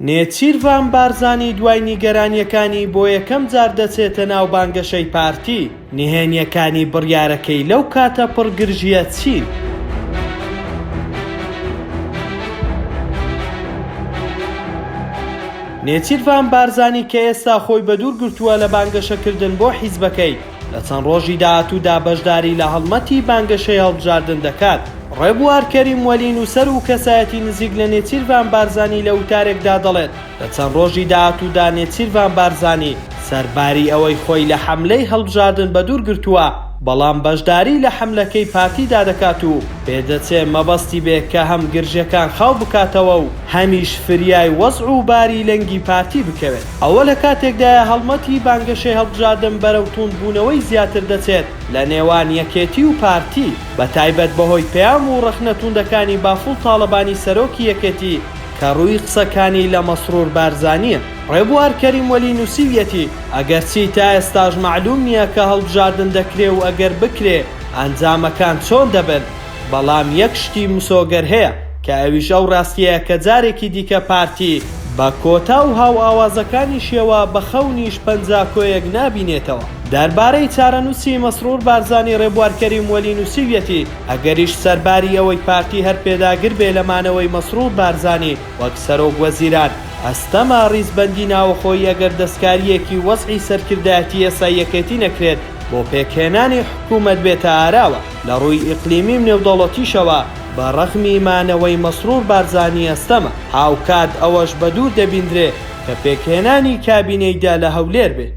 نێچیرڤان بارزانی دوای نیگەرانییەکانی بۆ یەکەم جار دەچێتە ناو بانگەشەی پارتی، نهێنییەکانی بڕیارەکەی لەو کاتە پڕ گرژییە چین؟ نێچیرڤان بارزانی کە ئێستا خۆی بەدوور گرتووە لە بانگەشەکردن بۆ حیزبەکەی، لە چەند ڕۆژی داهاتوودا بەشداری لە هەڵمەتی بانگەشەی هەڵبژاردن دەکات. ڕێبوار کەریم وەلی نووسەر و کەسایەتی نزیک لە نێچیرڤان بارزانی لە وتارێکدا دەڵێت، لە چەند ڕۆژی داهاتوودا نێچیرڤان بارزانی سەرباری ئەوەی خۆی لە حەملەی هەڵبژاردن بەدوور گرتووە، بەڵام بەشداری لە حەملەکەی پارتیدا دەکات و پێدەچێ مەبەستی بێ کە هەم گرژەکان خاو بکاتەوە و هەمیش فریای وەزع و باری لەنگی پارتی بکەوێت. ئەوە لە کاتێکدایە هەڵمەتی بانگەشەی هەڵبژاردن بەرەو توندبوونەوەی زیاتر دەچێت لە نێوان یەکێتی و پارتی، بە تایبەت بەهۆی پەیام و ڕەخنە توندەکانی بافڵ تاڵەبانی سەرۆکی یەکێتی کە ڕووی قسەکانی لە مەسرور بارزانییە. ڕێبوار کەریم وەلی نووسیویەتی، ئەگەرچی تا ئێستاش مەعلوم نییە کە هەڵبژاردن دەکرێ و ئەگەر بکرێ ئەنجامەکان چۆن دەبن، بەڵام یەک شتی مسۆگەر هەیە کە ئەویش ئەو ڕاستیەیە کە جارێکی دیکە پارتی بە کۆتا و هاوئاوازەکانیشیەوە بە خەونیش 50 کۆیەک نابینێتەوە. دەربارەی چارەنووسی مەسرور بارزانی ڕێبوار کەریم وەلی نووسیویەتی، ئەگەریش سەرباری ئەوەی پارتی هەر پێداگر بێ لە مانەوەی مەسرور بارزانی وەک سەرۆک وەزیران، ئەستەمە ڕیزبەندی ناوەخۆیی ئەگەر دەستکارییەکی وەزعی سەرکردایەتی ئێستای یەکێتی نەکرێت بۆ پێکهێنانی حکوومەت بێتە ئاراوە. لە ڕووی ئیقلیمی و نێودەوڵەتیشەوە بە ڕەغمی مانەوەی مەسرور بارزانی ئەستەمە، هاوکات ئەوەش بە دوور دەبیندرێ کە پێکهێنانی کابینەی دە لە هەولێر بێ.